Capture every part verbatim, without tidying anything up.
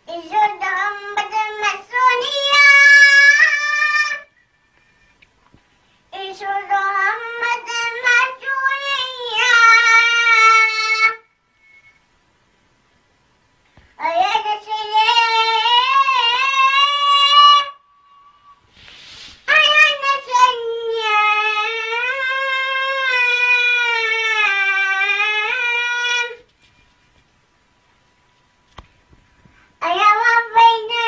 اشهد محمدا رسول الله. اشهد محمدا رسول الله. على السلام، على السلام. على ربنا،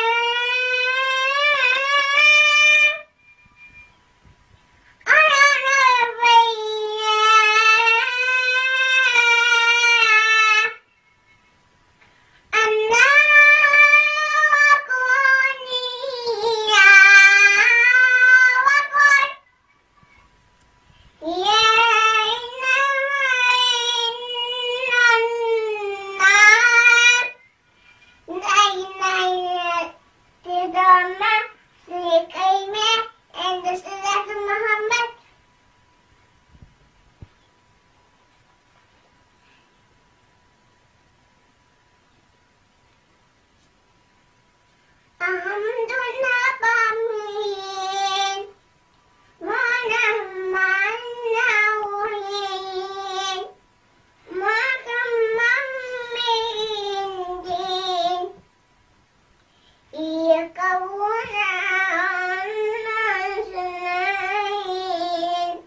على ربنا. الله أكبر، الله أكبر. لا إله إلا الله. لا إله إلا الله. سيدنا محمد. الحمد لله. الرحمن الرحيم. مالك يوم الدين. إياك نعبد وإياك نستعين.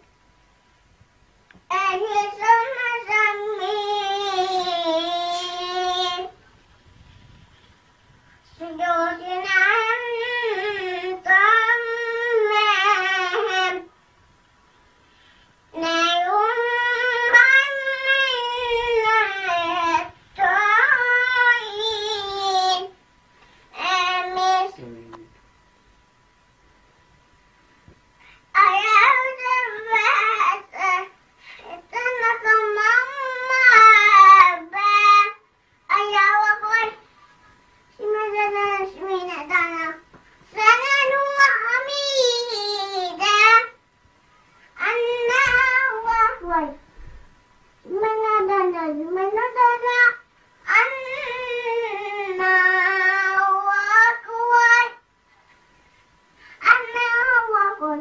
اهدنا الصراط المستقيم. صراط الذين أنعمت عليهم غير المغضوب عليهم ولا الضالين. آمين. الله أكبر. سمعنا، سمعنا، سمعنا حميدا. الله أكبر. سمعنا، سمعنا، سمعنا. الله أكبر. الله أكبر.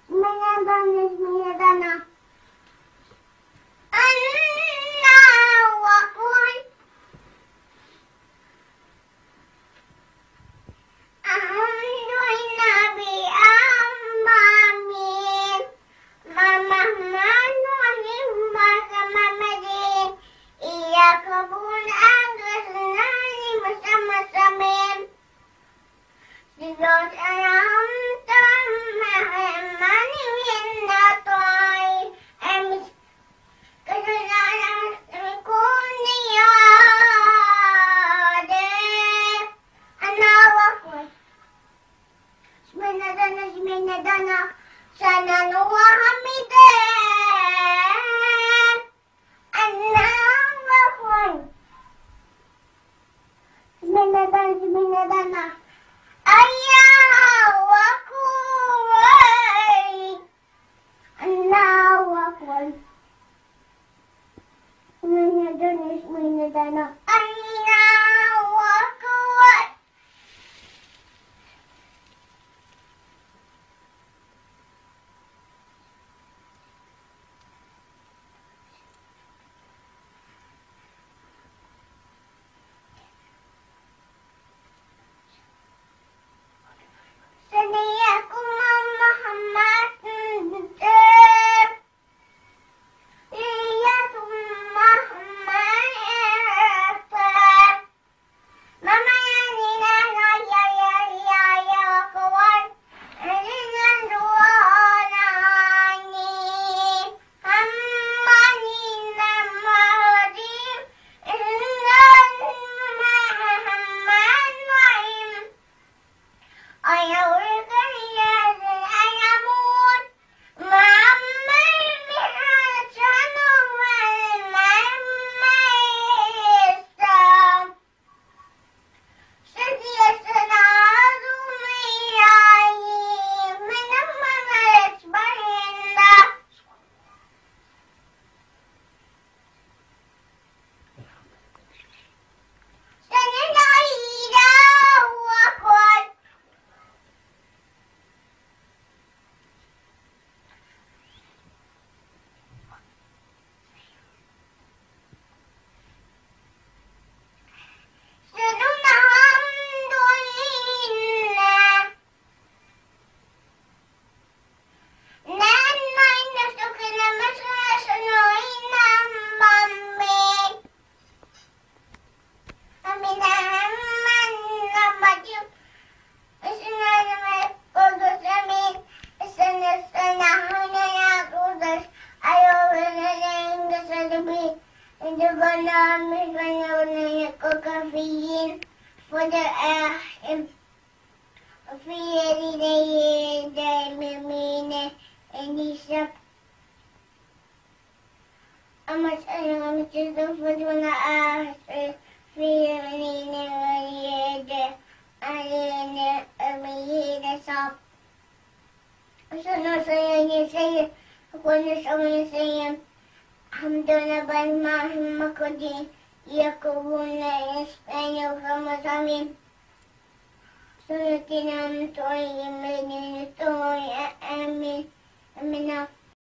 سمعنا، سمعنا، سمعنا. الله أكبر. الحمد لله رب العالمين. الرحمن الرحيم. مالك يوم الدين. إياك نعبد وإياك نستعين. صراط الذين أنعمت عليهم غير المغضوب عليهم ولا الضالين. آمين. الله أكبر. سمعنا، سمعنا، سمعنا. الله أكبر. سمعنا، سمعنا، سمعنا. الله أكبر. الله أكبر. سمعنا، سمعنا، سمعنا. الله أكبر. سمعكم محمد. Allahümme salli ala Muhammedin. Fıda'ahim. Fiyerine yedemine enisap. Ama sanırım çizdim fırtına ahsı. Fiyerine yede. Aleyhine ömrüne sap. Şunu sayın sayın. Konu sayın sayın. Hamdona ben mahim makudi. Yakubuna ispanyol kamasamin. Sunu tinam toy yemedini toy. Amin. Amin.